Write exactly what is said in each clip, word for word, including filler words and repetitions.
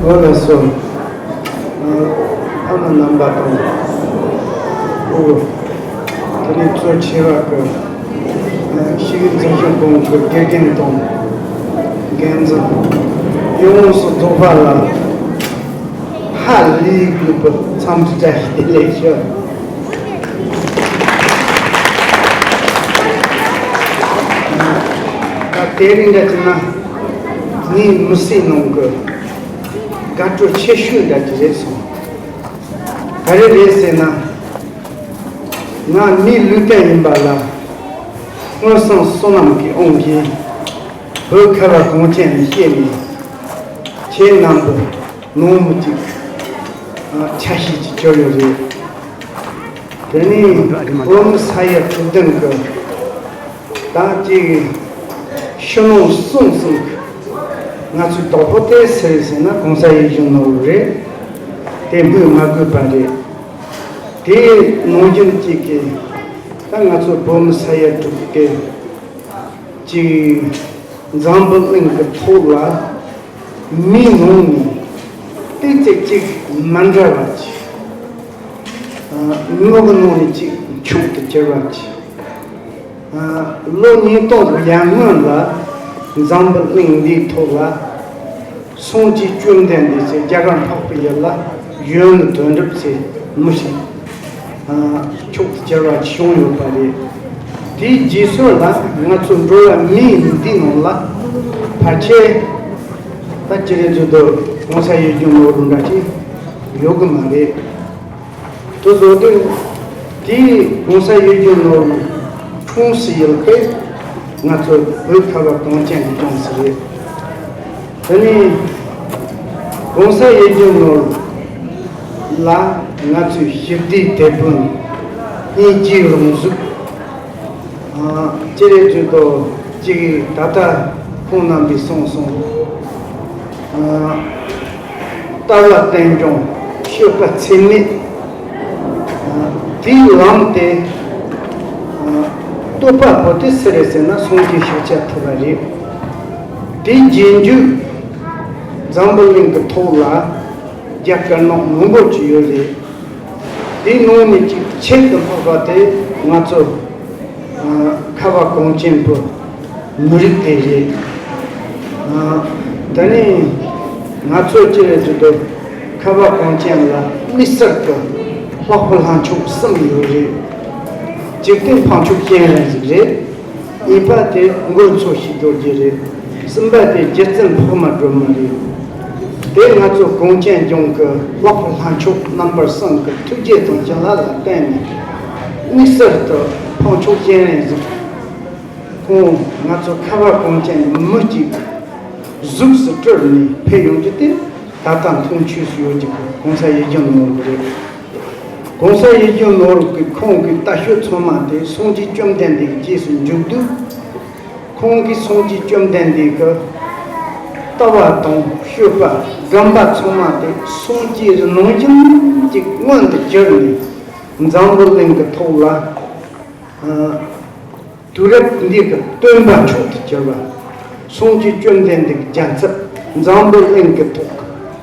ལོ་ལ་སོ། ཨ་མ་རྣམ་པ་དང་། ཨོ། དེ་ནས་གཙོ་ཆེ་བ་གི་ཤེས་རིག་འཛིན་སྐྱོང་ཁང་གི་དགེ་རྒན་དང་། འགན་འཛིན་ཡོངས་སུ་རྫོགས་པ་ལ་ཧ་ལས་དགོས་པའི་འཚམས་འདྲི་བཀྲ་ཤིས་བདེ་ལེགས་ཞུ། ད་དེ་རིང་འདྲ་བྱས་ན་ངའི་མི་ཚེ་ནང་གི་དགའ་སྤྲོ་ཆེ་ཤོས་འདྲ་ཅིག་རེད་སོང་། ག་རེ་རེད་ཟེར་ན། ང་མིའི་ལུས་རྟེན་ཡིན་པ་ལ་མངོན་སུམ་བསོད་ནམས་ཀྱི་དབང་གིས་བོད་ཁ་བ་གངས་ཅན་ལ་སྐྱེས་ནས་ཁྱེད་རྣམ་པ་ནང་མི་གཅིག་ཆ་ཤས་ཅིག་གྱུར་ཡོད་རེད། དེ་ནས་བོད་མི་ས་ཡ་དྲུག་བདུན་གྱི་ད་ཅིག་ཕྱི་ནང་གསང་གསུམ་གྱི་ང་ཚོའི་བདག་པོ་དེ་སུ་རེད་ཟེར་ན་གོང་ས་ཡིད་བཞིན་ནོར་བུ་རེད། དེ་སྨོས་མ་དགོས་པ་རེད། དེའི་ནང་བཞིན་གཅིག་གིས་ད་ང་ཚོ་བོད་མི་ས་ཡ་དྲུག་གི་ཅིག་འཛམ་བུ་གླིང་གི་ཐོག་ལ་མིའི་ནང་ནས་ཏོག་ཙམ་ཅིག་མ་འདྲ་བ་ཅིག་ངོ་གི་ནང་ནས་ཅིག་མཆོག་ཏུ་གྱུར་བ་ཅིག་ལོ་ཉིས་སྟོང་གི་ཡར་སྔོན་ལ་འཛམ་བུ་གླིང་འདིའི་ཐོག་ལ་སངས་རྒྱས་བཅོམ་ལྡན་འདས་ཚེ་རྒྱ་གར་འཕགས་པའི་ཡུལ་ལ་ཡོན་ནི་དོན་གྲུབ་ཚེ་མི་ཞིག་མཆོག་ཏུ་གྱུར་བ་བྱུང་ཡོད་པ་རེད། དེའི་རྗེས་སོར་ལ་ང་ཚོ་འགྲོ་བ་མིའི་འདི་ནང་ལ་ཕལ་ཆེར་ད་ཅི་རེད་ཚོད་དུ་གོང་ས་ཡིད་བཞིན་ནོར་བུ་འདྲ་ཅིག་ཡོད་གི་མ་རེད། དེ་བཟོ་དུས་དེའི་གོང་ས་ཡིད་བཞིན་ནོར་བུ་འཁྲུངས་སའི་ཡུལ་དེ་ང་ཚོ་བོད་ཁ་བ་གངས་ཅན་གྱི་ལྗོངས་སུ་རེད། དེ་ནས་གོང་ས་ཡིད་བཞིན་ནོར་བུ་ལ་ང་ཚོའི་ཞི་བདེའི་དེད་དཔོན་སྙིང་རྗེའི་རང་གཟུགས། ཅི་རེད་ཚོད་དུ་ཅིག་ད་ལྟ་ཁོང་རྣམ་པས་གསུངས་སོང་། ལྟ་བ་རྟེན་འབྱུང་སྤྱོད་པ་ཚད་མེད། དེའི་ལམ་དེ་བསྟོད་པ་པོ་དེ་སུ་རེད་ཟེར་ན་སངས་རྒྱས་ཤཱཀྱ་ཐུབ་པ་རེད། དེའི་རྗེས་འཇུག་འཛམ་བུ་གླིང་གི་ཐོག་ལ་རྒྱ་དཀར་ནག་མང་པོ་ཅིག་ཡོད་རེད། དེའི་ནང་ནས་ཅིག་ཆེད་དུ་འཕགས་པ་དེ་ང་ཚོ་ཨ་ཁ་བ་གངས་ཅན་པོ་མི་རིགས་དེ་རེད། ཨ་ད་ནི་ང་ཚོ་ཅི་རེད་ཟེར་དུས་ཁ་བ་གངས་ཅན་ལ་དམིགས་བསལ་དུ་ལྷག་པའི་ལྷ་མཆོག་གསུམ་ཡོད་རེད། གཅིག་དེ་འཕགས་མཆོག་སྤྱན་རས་གཟིགས་རེད། གཉིས་པ་དེ་མགོན་མཚོ་ཞེས་རྡོ་རྗེ་རེད། གསུམ་པ་དེ་རྗེ་བཙུན་འཕགས་མ་སྒྲོལ་མ་རེད། དེ་ང་ཚོ་གངས་ཅན་ལྗོངས་ཀྱི་ལྷག་པའི་ལྷ་མཆོག་རྣམ་པ་གསུམ་གྱི་ཐུགས་རྗེ་དང་བྱིན་རླབས་ལ་བརྟེན་ནས་དམིགས་བསལ་དུ་འཕགས་མཆོག་སྤྱན་རས་གཟིགས་ཁོང་ང་ཚོ་ཁ་བ་གངས་ཅན་གྱི་མི་གཅིག་གཟུགས་སུ་སྤྲུལ་ནས་ཕེབས་ཡོང་རྒྱུ་དེ་ད་ལྟ་མཐོང་ཆོས་སུ་ཡོད་རྒྱུ་གི་གོང་ས་ཡིད་བཞིན་ནོར་བུ་རེད། གོང་ས་ཡིད་བཞིན་ནོར་བུ་གི་ཁོང་གི་ལྟ་སྤྱོད་ཚང་མ་དེ་སངས་རྒྱས་བཅོམ་ལྡན་འདས་ཀྱི་རྗེས་སུ་འཇུག་དུས། ཁོང་གིས་སངས་རྒྱས་བཅོམ་ལྡན་འདས་ཀྱི་ལྟ་བ་དང་སྤྱོད་པ་སྒོམ་པ་ཚང་མ་དེ་སངས་རྒྱས་རི་ནང་བཞིན་གྱི་མངོན་དུ་གྱུར་ནས་འཛམ་བུ་གླིང་གི་ཐོག་ལ་དུས་རབས་འདི་གི་སྟོན་པ་མཆོག་ཏུ་གྱུར་པ། སངས་རྒྱས་བཅོམ་ལྡན་འདས་ཀྱི་རྒྱལ་ཚབ་འཛམ་བུ་གླིང་གི་ཐོག་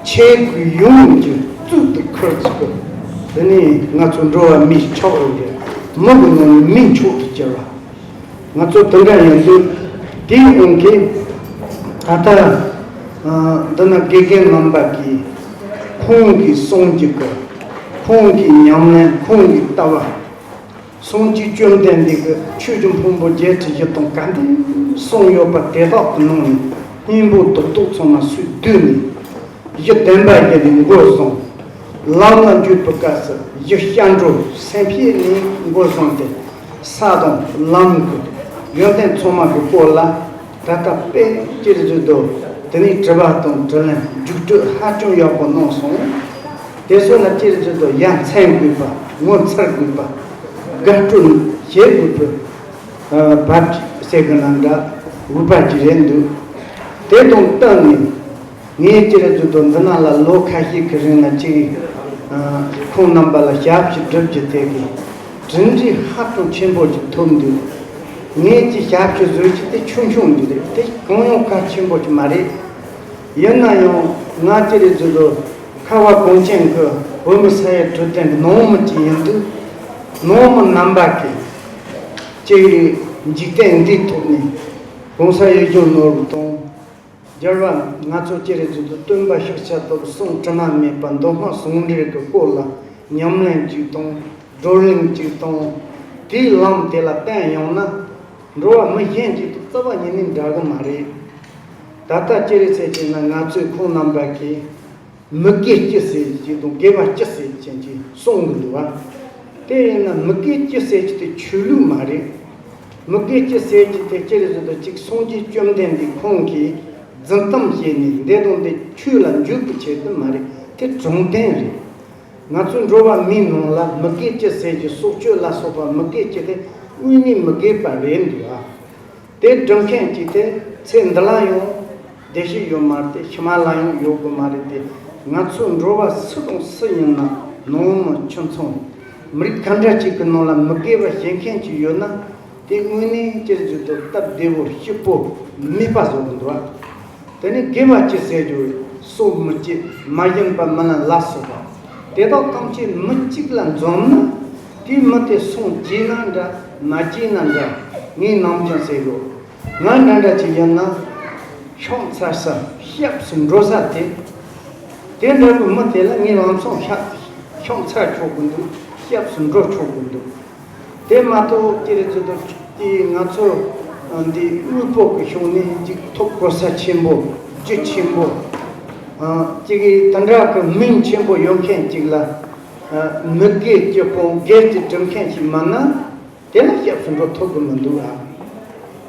ཆེ་གུ་ཡོངས་ཀྱི་གཙུག་ཏུ་ཁུར་ཚུགས་པ། དེ་ནས་ང་ཚོ་འགྲོ་བ་མིའི་མཆོག་རེད། མི་གི་ནང་ནས་མི་མཆོག་ཏུ་གྱུར་པ། ང་ཚོ་དེ་འདྲ་ཡིན་དུས་དེའི་དབང་གིས་ད་ལྟ་འདི་ན་དགེ་རྒན་རྣམ་པ་གིས་ཁོང་གིས་གསུང་རྒྱུ་གི་ཁོང་གི་ཉམས་ལེན་ཁོང་གི་ལྟ་བ། སངས་རྒྱས་བཅོམ་ལྡན་འདས་ཀྱི་ཆོས་ཀྱི་ཕུང་པོ་བརྒྱད་ཁྲི་བཞི་སྟོང་ག་འདྲ་གསུངས་ཡོད་པ་དེ་དག་གི་ནང་ནས་སྙིང་པོ་རྡོག་རྡོག་ཚང་མ་སུས་བསྡུས་ནས་གཞི་བདེན་པ་བཞི་ནས་འགོ་བཟུང་། ལམ་ལ་འཇུག་པའི་སྐབས་སུ་གཞི་སྐྱབས་འགྲོ་སེམས་བསྐྱེད་ནས་འགོ་བཟུང་སྟེ་ས་དང་ལམ་གྱི་ཡོན་ཏན་ཚང་མ་གི་སྐོར་ལ། ད་ལྟ་དཔེ་ཅིག་བརྗོད་དོ། དེ་ནས་དྲི་བ་དང་དྲིས་ལན་རྒྱུགས་སྤྲོད་ཧ་ཅང་ཡག་པོ་གནང་སོང་། དེ་ཚོ་ལ་ཅིག་བརྗོད་དོ། ཡ་མཚན་དགོས་པ། ངོ་མཚར་དགོས་པ། དགའ་སྤྲོ་བྱེད་དགོས་པའི་བབ་ཟེར་གི་ནང་འདྲ་འུག་པ་ཅིག་རེད་འདུག་དེ་དང་བསྟུན་ནས་ངས་ཅིག་བརྗོད་དོ། འདི་ན་ལ་ལོ་ཁ་ཤས་ཀྱི་རིང་ལ་ཅིག་ཁོང་རྣམ་པ་ལ་ཞབས་ཕྱི་སྒྲུབ་རྒྱུ་དེ་གི་གྲུབ་འབྲས་ཧ་ཅང་ཆེན་པོ་ཅིག་ཐོབ་འདུག་ངས་ཀྱི་ཞབས་ཕྱི་བཟོ་རྒྱུ་དེ་ཆུང་ཆུང་འདི་རེད། དེ་གང་ཡང་གལ་ཆེན་པོ་ཅིག་མ་རེད། ཡིན་ན་ཡང་ང་ཅི་རེད་ཟེར་དུས། ཁ་བ་གངས་ཅན་གྱི་བོད་མི་ས་ཡ་དྲུག་དེ་ནང་མི་ཅིག་ཡིན་དུས། ནང་མི་རྣམ་པ་གིས་ཅིག་འཇིག་རྟེན་འདིའི་ཐོག་ནས་གོང་ས་ཡིད་བཞིན་ནོར་བུ་དང་། རྒྱལ་བ་ང་ཚོ་ཅི་རེད་ཟེར་དུས། སྟོན་པ་ཤཱཀྱ་ཐུབ་པའི་གསུང་དྲི་མ་མེད་པ་མདོ་སྔགས་ཟུང་འབྲེལ་གྱི་སྐོར་ལ་ཉམས་ལེན་ཅིག་དང་བགྲོ་གླེང་ཅིག་དང་། དེའི་ལམ་དེ་ལ་བརྟེན་ཡོང་ན། འགྲོ་བ་མི་གཞན་གཅིག་དང་རྩ་བ་ཉིད་ནས་འདྲ་གི་མ་རེད། ད་ལྟ་ཅི་རེད་ཟེར་གྱི་ན། ང་ཚོས་ཁོང་རྣམ་པ་གིས་མི་དགེ་བཅུ་ཟེར་གྱི་དང་དགེ་བ་བཅུ་ཟེར་གྱི་གསུང་གི་འདུག་བ། དེ་ཡིན་ན་མི་དགེ་བཅུ་ཟེར་གྱི་དེ་ཆོས་ལུགས་མ་རེད། མི་དགེ་བཅུ་ཟེར་གྱི་དེ་ཅི་རེད་ཟེར་དུས། གཅིག་སངས་རྒྱས་བཅོམ་ལྡན་འདས་ཁོང་གིས་རྫུན་གཏམ་བཤད་ནས་འདི་དང་འདི་ཆོས་ལ་འཇུག་པའི་ཆེད་དུ་མ་རེད། དེ་དྲང་བདེན་རེད། ང་ཚོའི་འགྲོ་བ་མིའི་ནང་ལ་མི་དགེ་བཅུ་ཟེར་གྱི་སྲོག་གཅོད་ལ་སོགས་པ་མི་དགེ་བཅུ་དེ་དངོས་གནས་མི་དགེ་བ་རེད་འདུག་ཨ། དེ་སྒྲུབ་མཁན་གྱིས་དེ་ཚེ་འདི་ལ་ཡང་བདེ་སྐྱིད་ཡོད་མ་རེད་དེ། ཕྱི་མ་ལ་ཡང་ཡོད་དགོས་མ་རེད་དེ། ང་ཚོའི་འགྲོ་བ་སུ་དང་སུ་ཡིན་ན། ནང་མི་ཁྱིམ་ཚང་མི་རིགས་ག་འདྲ་ཅིག་གི་ནང་ལ་མི་དགེ་བ་བྱེད་མཁན་ཅིག་ཡོད་ན། དེ་དངོས་གནས་ཅི་རེད་ཟེར་དུས། སྟབས་བདེ་བོ་སྐྱིད་པོ་མེད་པ་བཟོ་གི་འདུག་ཨ། དེ་ནས་དགེ་བ་བཅུ་ཟེར་རྒྱུ། སྲོག་མི་གཅོད། མ་ཞུམ་པར་མི་ལེན་ལ་སོགས་པ། དེ་དག་ཐམས་ཅད་མི་གཅིག་ལ་འཛོམས་ན། དེའི་མི་དེ་སངས་རྒྱས་ན་འདྲ། མ་རྒྱས་ན་འདྲ། ངས་ནམ་རྒྱུན་ཟེར་གོ། ང་འདྲ་འདྲ་ཅིག་ཡིན་ན། ཕྱག་འཚལ་ས་སྐྱབས་སུ་འགྲོ་ས་དེ། དེ་འདྲ་བའི་མི་དེ་ལ་ངས་ལམ་སང་ཕྱག་ཕྱག་འཚལ་ཆོག་གི་འདུག། སྐྱབས་སུ་འགྲོ་ཆོག་གི་འདུག། དེ་མ་གཏོགས་ཅི་རེད་ཟེར་དུས། དེ་ང་ཚོ་འདི་དངོས་པོ་གི་ཕྱོགས་ནས་ཅིག་ཐོབ་གོ་ས་ཆེན་པོ། རྒྱུ་ཆེན་པོ། ཅིག་གིས་དེ་འདྲ་གི་མིང་ཆེན་པོ་ཡོད་མཁན་ཅིག་ལ། མི་དགེ་བཅུ་སྤོང་སྒེར་གྱི་སྒྲུབ་མཁན་ཞིག་མིན་ན། དེ་ལ་སྐྱབས་སུ་འགྲོ་ཐུབ་ཀྱི་མི་འདུག་ཨ།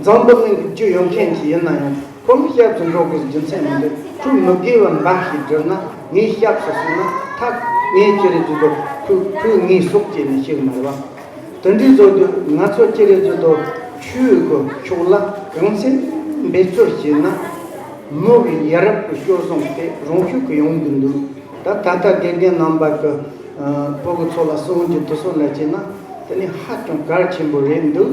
འཛམ་བུ་གླིང་གི་རྒྱུ་ཡོད་མཁན་ཞིག་ཡིན་ན་ཡང་། ཁོ་ལ་སྐྱབས་སུ་འགྲོ་དགོས་རྒྱུ་མཚན་མི་འདུག། ཁོས་མི་དགེ་བ་འབའ་ཞིག་བསྒྲུབས་ན། ངས་སྐྱབས་སུ་སོང་ན། ཐབས་ངས་ཅི་རེད་ཟེར་དུས། ཁོས་ཁོས་ངའི་སྲོག་བཅད་ནས་ཤི་གི་མ་རེད་བ། དེ་འདྲའི་བཟོ་དུས་ང་ཚོ་ཅི་རེད་ཟེར་དུས། ཆོས་ཀྱི་ཕྱོགས་ལ་གང་ཚད་འབད་རྩོལ་བྱས་ན། མི་གི་ཡ་རབས་ཀྱི་སྤྱོད་བཟང་དེ་རང་ཤུགས་ཀྱིས་ཡོང་གི་འདུག། ད་ད་ལྟ་དགེ་རྒན་རྣམ་པ་གི། ཨ། སྤུ་གུ་ཚོ་ལ་གསུང་རྒྱུ་དེ་ཚོ་འདྲ་བྱས་ན། དེ་ནི་ཧ་ཅང་གལ་ཆེན་པོ་རེད་འདུག།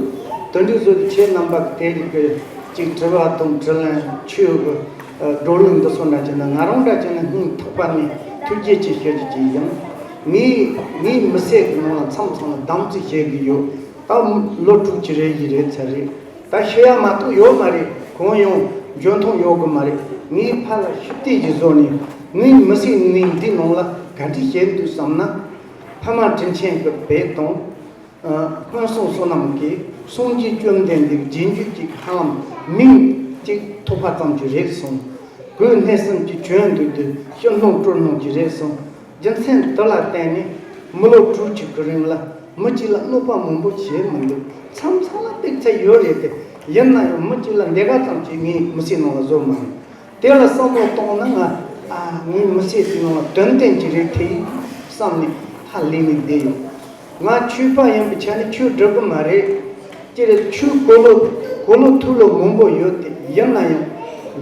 དེ་འདྲའི་བཟོ་དུས་ཁྱེད་རྣམ་པ་གི་དེ་རིགས་ཀྱི་ཅིག་དྲི་བ་དང་དྲིས་ལན། ཆོས་ཀྱི། ཨ། བགྲོ་གླེང་འདི་ཚོ་འདྲ་བྱས་ན། ང་རང་འདྲ་བྱས་ན་སྙིང་ཐག་པ་ནས་ཐུགས་རྗེ་ཆེ་ཞུ་རྒྱུ་ཅིག་ཡིན། ངའི་ངའི་མི་ཚེ་གི་ནང་ལ་མཚམས་མཚམས་ལ་དམ་ཚིག་བྱེད་ཀྱི་ཡོད། ད་ལོ་དྲུག་ཅུ་རེ་བཞི་རེད་ཚར་རེད། ད་ཤི་ཡ་མ་གཏོགས་ཡོད་མ་རེད། གང་ཡང་འཇོན་ཐང་ཡོད་གི་མ་རེད། ངའི་ཕ་ལ་ཞུ་གཏུག་ཅིག་བཟོས་ནས། ངའི་མི་ཚེ་ནི་འདི་ནང་ལ་ག་འདྲ་བྱེད་འདུག་བསམ་ན། ཕ་མ་དྲིན་ཆེན་གྱི་བོད་དང་། ཨ། སྔོན་སོང་བསོད་ནམས་ཀྱིས་སངས་རྒྱས་བཅོམ་ལྡན་འདས་རྗེས་འཇུག་ཅིག་ཧ་ལམ་མིང་གཅིག་ཐོབ་པ་ཙམ་གྱིས་རེད་སོང་། གོས་སྣེ་གསུམ་གྱི་བྱོན་འདུག་དུས་ཕྱི་སྣང་དྲོ་སྣང་གྱིས་རེད་སོང་། རྒྱུ་མཚན་དེ་ལ་བརྟེན་ནས་མི་ལོ་དྲུག་ཅུ་གི་རིང་ལ་མི་གཅིག་ལ་གནོད་པ་མང་པོ་བྱས་མི་འདུག། མཚམས་མཚམས་ལ་ཏོག་ཙམ་ཡོད་རེད་དེ། ཡིན་ན་ཡང་མི་གཅིག་ལ་འདི་ག་ཙམ་གྱིས་ངའི་མི་ཚེ་ནང་ལ་བཟོ་མ་མྱོང་། དེ་ལ་བསམ་བློ་གཏོང་ན། ང་། ཨ། ངའི་མི་ཚེ་དེ་ནང་ལ་དོན་ལྡན་གྱི་རེད་དེ་བསམ་ནས་ཧ་ལས་ནས་བསྡད་ཡོད། ང་ཆོས་པ་ཡིན་པའི་ཆ་ནས་ཆོས་སྒྲུབ་གི་མ་རེད། ཅི་རེད། ཆོས་གོ་ལོ་གོ་ལོ་ཐོས་ལོ་མང་པོ་ཡོད་དེ། ཡིན་ན་ཡང་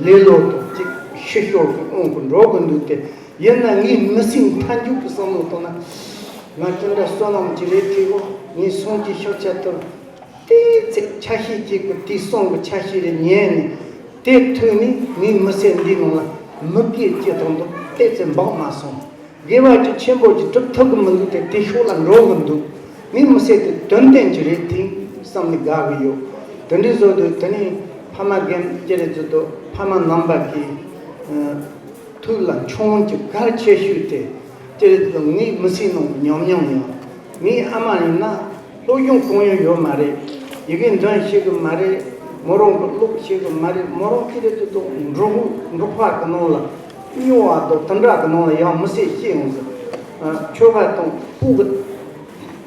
ལེ་ལོ་དང་ཅིག་ཕྱི་ཤོར་གི་དབང་གིས་འགྲོ་གི་འདུག་སྟེ། ཡིན་ན་ངའི་མི་ཚེ་མཐའ་མཇུག་གི་བསམ་བློ་གཏོང་ན། ང་ཅི་འདྲ་བསོད་ནམས་ཀྱི་རེད་དེ། འོ། ངའི་སངས་རྒྱས་ཤཱཀྱ་ཐུབ་པ་ཏོག་ཙམ་ཆ་ཤས་ཅིག་གི་དེའི་གསུང་གི་ཆ་ཤས་རེ་ཉན་ནས། དེ་ཐོས་ནས་ངའི་མི་ཚེ་འདིའི་ནང་ལ་མི་དགེ་བཅུ་དང་དུ་ཏོག་ཙམ་འབག་མ་སོང་། དགེ་བ་ཅིག་ཆེན་པོ་ཅིག་སྒྲུབ་ཐུབ་ཀྱི་མི་འདུག་སྟེ། དེ་ཕྱོགས་ལ་འགྲོ་གི་འདུག། ངའི་མི་ཚེ་དེ་དོན་ལྡན་ཅིག་རེད་དེ་བསམ་ནས་དགའ་གི་ཡོད། དེ་འདྲའི་བཟོ་དུས་དེ་ནས་ཕ་མ་རྒན་ཅི་རེད་ཟེར་དུས། ཕ་མ་རྣམ་པ་གིས། ཨ། ཐུགས་ལ་འཆང་རྒྱུ་གལ་ཆེ་ཤོས་དེ། ཅི་རེད་ཟེར་དུས། ངའི་མི་ཚེའི་ནང་གི་ཉམས་མྱོང་ཡིན། ངའི་ཨ་མ་ཡིན་ན་སློབ་སྦྱོང་གང་ཡང་ཡོད་མ་རེད། ཡི་གེ་འདོན་ཤེས་གི་མ་རེད། མོ་རང་གིས་ཀློག་ཤེས་གི་མ་རེད། མོ་རང་ཅི་རེད་ཟེར་དུས། འབྲོག་འབྲོག་པ་གི་ནང་ལ་སྨྱོ་བ་དང་དེ་འདྲ་གི་ནང་ལ་ཡང་མི་ཚེ་སྐྱེལ་ཡོང་ཟེར། ཨ། ཆོས་པ་དང་ཕྲུ་གུ་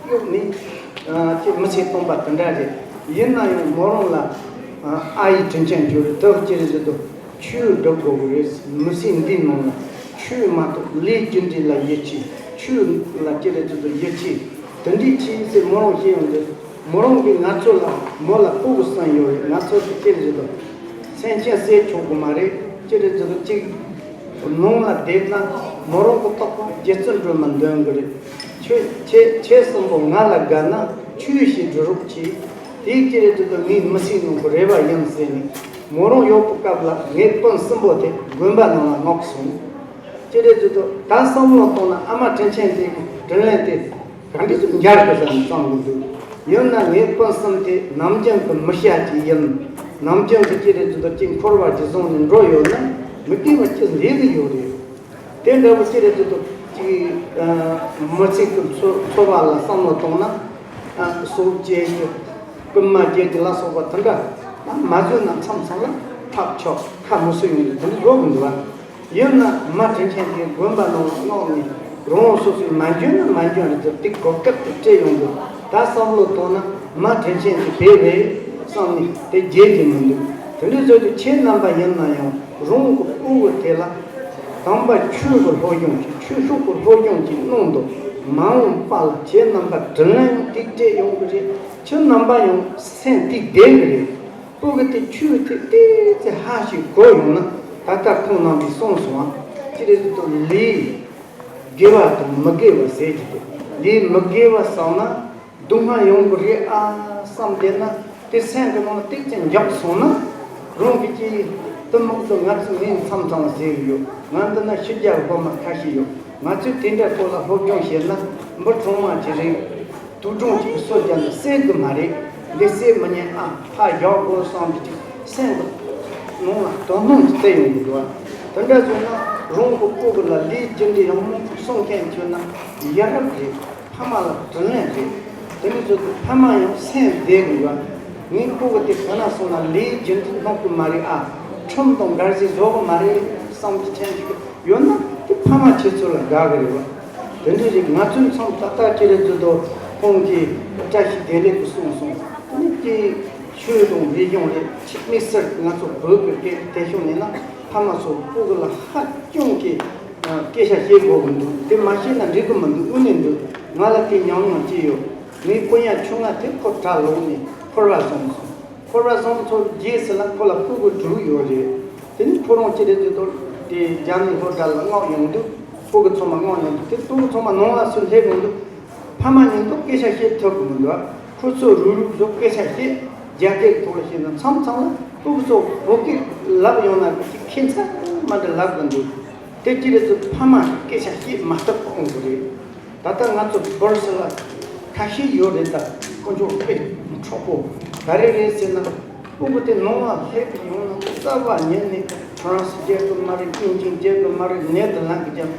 གཡོག་ནས། ཨ། ཅིག་མི་ཚེ་སྟོང་པ་དེ་འདྲ་རེད། ཡིན་ན་ཡང་མོ་རང་ལ། ཨ། ཨ་ཡེ་དྲིན་ཅན་ཅིག་ཡོད་རེད། དེ་ཅི་རེད་ཟེར་དུས། ཆོས་སྒྲུབ་དགོས་ཀྱི་རེད། མི་ཚེ་འདིའི་ནང་ལ་ཆོས་མ་གཏོགས་ལས་རྒྱུ་འབྲས་ལ་ཡིད་ཆེས། ཆོས་ལ་ཅི་རེད་ཟེར་དུས་ཡིད་ཆེས། དེ་འདྲའི་ཆེས་ཟེར་མོ་རང་བཤད་ཡོང་དུས། མོ་རང་གིས་ང་ཚོ་ལ། མོ་ལ་སྤུ་གུ་གསུམ་ཡོད་རེད། ང་ཚོ་དེ་ཅི་རེད་ཟེར་དུས། སེམས་ཅན་བསད་ཆོག་གི་མ་རེད། ཅི་རེད་ཟེར་དུས། གཅིག་ནང་ལ་བསྡད་ན་མོ་རང་གི་རྟོགས་པ་རྗེ་བཙུན་སྒྲོལ་མ་འདོན་གི་རེད། ཁྱེད་ཁྱེད་ཁྱེད་གསུམ་པོ་ང་ལ་དགའ་ན་ཆོས་ཤིག་སྒྲུབ་རོགས་གྱིས། དེ་ཅི་རེད་ཟེར་དུས། ངའི་མི་ཚེའི་ནང་གི་རེ་བ་ཡིན་ཟེར་ནས། མོ་རང་ཡོད་པའི་སྐབས་ལ་ངའི་སྤུན་གསུམ་པོ་དེ་དགོན་པ་ནང་ལ་མངགས་སོང་། ཅི་རེད་ཟེར་དུས་ད་བསམ་བློ་བཏང་ན་ཨ་མ་དྲིན་ཆེན་དེ་དྲིན་ལན་དེ་ག་འདྲ་ཞིག་འཇལ་དགོས་ཟེར་ནས་བསམ་གི་འདུག་ཡིན་ན་ངའི་སྤུན་གསུམ་དེ་ནམ་རྒྱུན་གྱི་མི་ཤ་ཅིག་ཡིན། ནམ་རྒྱུན་གྱི་ཅི་རེད་ཟེར་དུས་ཅིག་འཁོར་བ་ཅིག་བཟུང་ནས་འགྲོ་ཡོད་ན་མི་དགེ་བ་ཅི་ལས་ཀྱི་ཡོད་རེད། དེ་འདྲ་བོ་ཅི་རེད་ཟེར་དུས་ཅིག་མི་ཚེ་གི་འཚོ་འཚོ་བ་ལ་བསམ་བློ་བཏང་ན་སྲོག་བཅད་ཀྱི་རྐུན་མ་བཅད་ཀྱི་ལ་སོགས་པ་དེ་འདྲ་མ་བཟོས་ན་མཚམས་མཚམས་ལ་ཐབས་ཆོག་ཁ་མི་སུ་ཡོང་གི་དེ་འདྲ་བཟོ་གི་འདུག་བ། ཡིན་ན་མ་དྲིན་ཆེན་དེ་དགོན་པ་ནང་ལ་མངགས་ནས་རང་སོ་སོའི་མ་འཇོན་ན་མ་འཇོན་རེད་དེ་གོ་སྐབས་དེ་སྤྲད་ཡོང་དུས་ད་བསམ་བློ་བཏང་ན་མ་དྲིན་ཆེན་དེ་བས་རེད་བསམ་ནས་དེ་བརྗེད་ཀྱི་མི་འདུག་དེ་འདྲའི་བཟོ་དུས་ཁྱེད་རྣམ་པ་ཡིན་ན་ཡང་རང་གི་སྤུ་གུ་དེ་ལ་དམ་པ་ཆོས་ཀྱི་སློབ་སྦྱོང་གྱིས་ཆོས་ཕྱོགས་ཀྱི་སློབ་སྦྱོང་གྱིས་གནང་དུས་མ་འོངས་པ་ལ་ཁྱེད་རྣམ་པ་དྲིན་ལན་ཡང་དེ་སྤྲད་ཡོང་གི་རེད། ཁྱེད་རྣམ་པ་ཡང་སེམས་དེ་བདེ་གི་རེད། སྤུ་གུ་དེ་ཆོས་དེ་ཏོག་ཙམ་ཧ་ཞིག་གོ་ཡོང་ན་ད་ལྟ་ཁོང་རྣམ་པས་གསུངས་སོང་ཨ། ཅི་རེད་ཟེར་དུས་ལས་དགེ་བ་དང་མི་དགེ་བ་ཟེར་གྱི་འདུག་ལས་མི་དགེ་བ་བསགས་ན་སྡུག་བསྔལ་ཡོང་གི་རེད་ཨ་བསམ་བསྡད་ན་དེ་སེམས་ཀྱི་ནང་ལ་ཏོག་ཙམ་འཇགས་སོང་ན་རང་གི་ཅི་དུ་མོག་ཏུ་ང་ཚོ་མིང་མཚམས་མཚམས་ཟེར་གི་ཡོད། ང་འདི་ན་ཕྱི་རྒྱལ་སློབ་མ་ཁ་ཤས་ཡོད། ང་ཚོས་དེ་འདྲ་སྐོར་ལ་སློབ་སྦྱོང་བྱས་ན་འབུ་ཕྲུག་མ་ཅི་རེད། དུག་སྦྲང་གཅིག་གིས་སོ་བརྒྱབ་ནས་བསད་གི་མ་རེད། འདི་བསད་མི་ཉན་ཨ། ཕར་བཞག་དགོས་བསམ་གི་ཅིག་སེམས་ཀྱི་ནང་ལ་དོ་སྣང་ཅིག་སླེབས་ཡོང་གི་འདུག་ཨ། དེ་འདྲ་བྱུང་ན་རང་གི་སྤུ་གུ་ལ་ལས་རྒྱུ་འབྲས་ཡག་མོ་གསུང་མཁན་ཁྱོད་ན་ཡ་རབས་རེད། ཕ་མ་ལ་དྲིན་ལན་རེད། དེ་འདྲ་བྱུང་དུས་ཕ་མ་ཡང་སེམས་བདེ་གི་ཡོད། ངའི་སྤུ་གུ་དེ་ག་ན་སོང་ན་ལས་རྒྱུ་འབྲས་སློང་གི་མ་རེད་ཨ། ཁྲིམས་དང་འགལ་ཟླ་བཟོ་གི་མ་རེད་བསམ་གི་ཅན་ཞིག་ཡོད་ན་དེ་ཕ་མ་ཁྱེད་ཚོ་ལ་དགའ་གི་རེད་བ། དེ་འདྲ་རེད། ང་ཚོའི་མཚམས་ཏག་ཏག་ཅི་རེད་ཟེར་དུས་ཁོང་གིས་བཀྲ་ཤིས་བདེ་ལེགས་ཀྱི་གསུངས་སོང་། དེ་ནི་དེ་ཆོས་དང་རིག་གཞུང་རེད། ཆེས་དམིགས་བསལ་ང་ཚོ་བོད་ཀྱི་སྐད་དེ་བྱུང་ནས་ན་ཕ་མ་ཚོ་སྤུ་གུ་ལ་ཧ་ཅང་གི་སྐད་ཆ་བཤད་དགོས་ཀྱི་འདུག་དེ་མ་བཤད་ན་འགྲིག་གི་མི་འདུག་དངོས་གནས་འདུག་ང་ལ་དེ་ཉམས་མྱོང་ཅི་ཡོད། ངའི་སྤུན་ཡ་ཆུང་ང་དེ་ཁོ་གྲྭ་ལོག་ནས་འཁོར་བ་བཟུང་སོང་། འཁོར་བ་བཟུང་ཚོ་རྗེས་སུ་ལ་ཁོ་ལ་སྤུ་གུ་དྲུག་ཡོད་རེད། དེ་ནི་ཁོ་རང་ཅི་རེད་ཟེར་དུས་དེ་རྒྱ་མི་སློབ་གྲྭ་ལ་མངགས་ཡོང་དུས་སྤུ་གུ་ཚང་མ་མངགས་ཡོང་དུས་དེ་སྤུ་གུ་ཚང་མ་ནང་ལ་སུ་སླེབས་ཡོང་དུས་ཕ་མ་གཉིས་དུ་སྐད་ཆ་བཤད་ཐུབ་ཀྱི་མི་འདུག་ཁོ་ཚོ་རུག་རུག་བཟོ་སྐད་ཆ་བཤད་རྒྱ་སྐད་ཐོག་ལ་བཤད་ན་མཚམས་མཚམས་ལ་སྤུ་གུ་ཚོ་བོད་སྐད་ལབ་ཡོང་ན་ཁྱད་མཚར་མ་འདྲ་ལབ་གི་འདུག་དེ་ཅི་རེད་ཟེར་ཕ་མ་སྐད་ཆ་བཤད་མ་ཐུབ་ཁོང་གི་རེད། ད་ལྟ་ང་ཚོ་བོར་སི་ལ་ཁ་ཤས་ཡོད་རེད། ད་དཀོན་མཆོག་དཔེ་འཕྲོག་པོ་ག་རེ་རེད་ཟེར་ན་སྤུ་གུ་དེ་ནང་ལ་སླེབས་ཡོང་ན་རྩ་བ་ཉིད་ནས་ཧྥ་རན་སི་རྒྱལ་གི་མ་རེད། དབྱིན་ཇི་རྒྱལ་གི་མ་རེད། ནེ་དར་ལན་གི་རྒྱལ་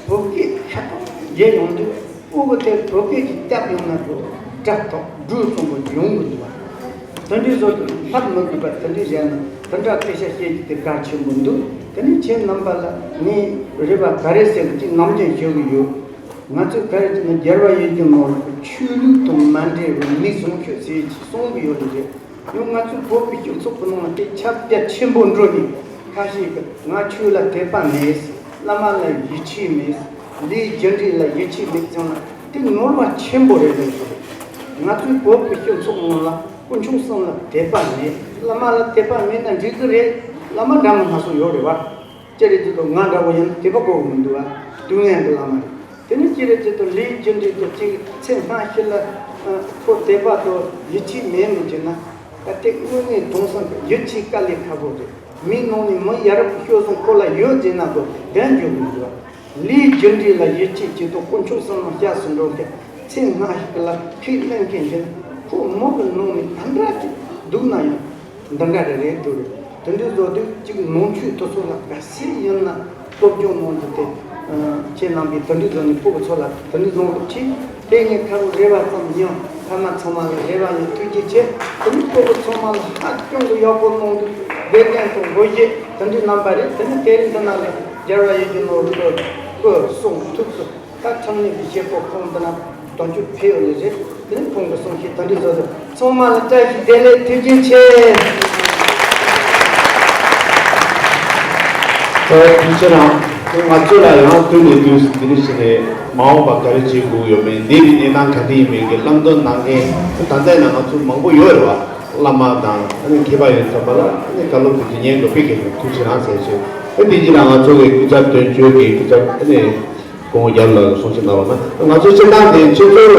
བོད་སྐད་ཤ་སྟག་རྒྱལ་ཡོང་དུས་སྤུ་གུ་དེ་བོད་སྐད་ཀྱི་སྟབས་ཡོང་ན་འགྲོ་དྲག་ཐོག་འགྲོ་ཙམ་པོ་ཡོང་གི་འདུག་བ། དེ་འདྲའི་བཟོ་དུས་ལྷབ་མི་དགོས་པ་དེ་འདྲའི་བྱས་ན་དེ་འདྲ་སྐད་ཆ་བཤད་རྒྱུ་དེ་གལ་ཆེན་པོ་འདུག་དེ་ནས་ཁྱེད་རྣམ་པ་ལ་ངས་རེ་བ་ག་རེ་ཟེར་གི་ཅིག་ནམ་རྒྱུན་ཞུ་གི་ཡོད། ང་ཚོས་ག་རེ་བྱས་ན་རྒྱལ་བ་ཡིད་བཞིན་ནོར་བུ་ཆོས་ལུགས་དང་མ་འབྲེལ་བའི་མི་བཟང་སྤྱོད་ཟེར་ཅིག་གསུང་གི་ཡོད་རེད། ཡང་ང་ཚོའི་བོད་ཀྱི་སྤྱི་ཚོགས་ཀྱི་ནང་ལ་དེ་ཁྱབ་རྒྱ་ཆེན་པོ་འགྲོ་ནས་ཁ་ཤས་ཀྱིས་ང་ཆོས་ལ་དད་པ་མེད། བླ་མ་ལ་ཡིད་ཆེས་མེད། ལས་རྒྱུ་འབྲས་ལ་ཡིད་ཆེས་མེད་ཙང་ལ་དེ་ནོར་བ་ཆེན་པོ་རེད་ལབ་སོང་། ང་ཚོའི་བོད་ཀྱི་སྤྱི་ཚོགས་ནང་ལ་དཀོན་མཆོག་གསུམ་ལ་དད་པ་མེད། བླ་མ་ལ་དད་པ་མེད་ན་འགྲིག་གི་རེད། བླ་མ་འདྲ་མིན་སྣ་ཚོགས་ཡོད་རེད་བ། ཅི་རེད་ཟེར་དུས་ང་འདྲ་བོ་ཡིན་དད་པ་དགོས་ཀྱི་མི་འདུག་བ། སྡུག་བསྔལ་གྱི་བླ་མ་རེད། དེ་ནི་ཅི་རེད་ཟེར་དུས་ལས་རྒྱུ་འབྲས་དེ་གཅིག་ཚེ་སྔ་ཕྱི་ལ་ཁོ་དད་པ་དང་ཡིད་ཆེས་མེད་མི་བྱེད་ན་ད་ལྟའི་དངོས་གནས་དེང་སང་གི་ཡིད་ཆེས་དཀའ་ལས་ཁག་པོ་རེད། མིའི་ནང་ནས་མི་ཡ་རབས་ཀྱི་སྤྱོད་བཟང་ཁོ་ལ་ཡོད་ཟེར་ན་དགོས་བདེན་འཇོག་མི་འདུག་བ། ལས་རྒྱུ་འབྲས་ལ་ཡིད་ཆེས་བྱེད་དུས་དཀོན་མཆོག་གསུམ་ལ་སྐྱབས་སུ་འགྲོ་མཁན་ཚེ་སྔ་ཕྱི་ལ་ཁས་ལེན་མཁན་དེ་ཁོ་མི་གི་ནང་ནས་ག་འདྲ་ཅིག་སྡུག་ན་ཡང་། འདི་འདྲ་རེ་རེ་འདུག་རེད། དེ་འདྲའི་བཟོ་དུས་གཅིག་ནང་ཆོས་དེ་ཚོ་ལ་ག་སེ་ཡིན་ན་སློབ་སྦྱོང་གནང་རྒྱུ་དེ། ཁྱེད་རྣམ་པས་དེ་འདྲའི་བཟོ་ནས་སྤུ་གུ་ཚོ་ལ་དེ་འདྲའི་གནང་རོགས་གྱིས། དེ་ངས་ཁ་རུ་རེ་བ་ཙམ་ཡང་ཕ་མ་ཚང་མ་ལ་རེ་བ་ཡང་ཐུགས་རྗེ་ཆེ། དེ་ནི་སྤུ་གུ་ཚང་མ་ལ་ཧ་ཅང་གི་ཡག་པོ་གནང་འདུག་དགེ་རྒན་དང་དགོན་གཞི་དེ་འདྲའི་རྣམ་པ་རེད། དེ་ནི་དེ་རིང་འདི་ན་ལ་རྒྱལ་བ་ཡིད་བཞིན་ནོར་བུ་སྐུ་གསུང་ཐུགས་སུ། ད་ཚང་མས་ཀྱི་བྱེད་སྒོ་ཁོང་འདི་ན་དོན་གཅོད་ཕེབས་ཡོད་ནི་རེད། དེ་ནི་ཁོང་གི་གསུང་བཤད་ད་འདི་བཟོ་དུ་ཚང་མ་ལ་བཀྲ་ཤིས་བདེ་ལེགས་ཐུགས་རྗེ་ཆེ། ཐུགས་རྗེ་ཆེ་རང་། ང་ཚོ་ལ་ཡང་དུས་ནས་དུས་སུ་འདི་འདྲ་ཞིག་ནས་མ་འོངས་པ་ག་རེ་བྱེད་དགོས་ཡོད་མེད་འདི་རིགས་གནས་སྟངས་ག་འདྲ་ཡིན་མིན་གྱི་བསླབ་སྟོན་གནང་མཁན་ད་ལྟ་ན་ང་ཚོ་མང་པོ་ཡོད་རེད་བ། བླ་མ་དང་ཨ་ནི་མཁས་པ་ཡོད་ཚད་པ་ལ་ཨ་ནི་བཀའ་སློབ་ཀྱི་འཇིག་ཉེན་དགོས་པའི་གལ་ཆེན་ཐུགས་རྗེ་རང་ཟེར་ཞུ། ཨ་འདི་ཅི་ལ་ང་ཚོ་གི་སྐུ་ཚབ་དོན་གཅོད་ཀྱི་སྐུ་ཚབ་ཨ་ནི། སྐུ་ངོ་རྒྱབ་ལ་གསུང་བཤད་གནང་བ་ན་ང་ཚོ་སྤྱིར་བཏང་དེ་ཆུ་ཚོད་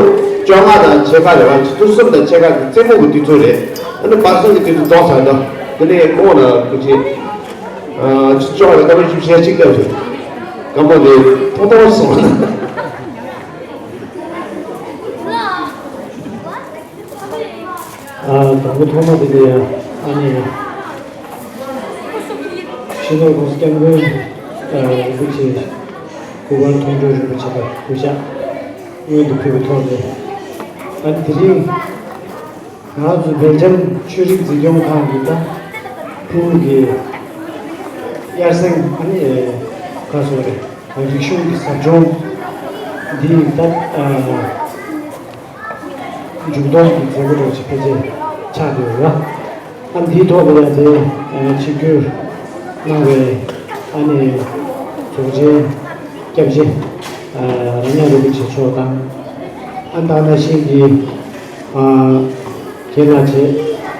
བཅོ་ལྔ་དང་ཕྱེད་ཀ་རེད་བ། ཆུ་ཚོད་གསུམ་དང་ཕྱེད་ཀ་གི་རྩེད་མོ་གི་དུས་ཚོད་རེད། ཨ་ནི་བར་གསུམ་གྱི་དུས་ཚོད་རྫོགས་ཚར་འདུག་དེ་ནས་ཁོང་ལ་སྐུ་མཁྱེན། ཨ་ཅོག་ལ་སྐར་མ་བཅུ་བཞི་གཅིག་ལ་རེད། སྐར་མ་དེ་ཐོག་ཐོག་སོང་། ཨ་དང་པོ་ཐོག་མ་དེ་ལ་ཡང་ཨ་ནི་སྤྱི་ནོར་༸གོང་ས་༸སྐྱབས་མགོན་རིན་པོ་ཆེ་སྐུ་པར་མཐོང་གྲོལ་རིན་པོ་ཆེ་ལ་གུས་ཕྱག་སྔོན་དུ་ཕུལ་བའི་ཐོག་ནས། ཨ་ནི་དེ་རིང་ང་ཚོ་སྦེལ་ཇམ་ཆོས་རིག་འཛིན་སྐྱོང་ཁང་གི་ད་ཕྲུ་གུ་གི་དབྱར་གསེང་ཨ་ནི་ག་སོ་རེད། རིག་གཞུང་གི་ཟབ་སྦྱོང་འདི་ད་ཨ་མཇུག་སྡོམ་གྱི་མཛད་སྒོ་འདྲ་ཞིག་ཕལ་ཆེར་ཆགས་བསྡད་ཡོད་ལ། ཨ་འདིའི་ཐོག་ལ་ཡང་དེ་ཆིབས་བསྒྱུར་གནང་བའི་ཨ་ནི་གཙོ་ཆེ་སྐྱབས་རྗེ་རབ་འབྱམས་རིན་པོ་ཆེ་མཆོག་དང་། ཨ་ད་ནང་བཞིན་གྱི་ཨ་རྒན་ལགས་བཅས།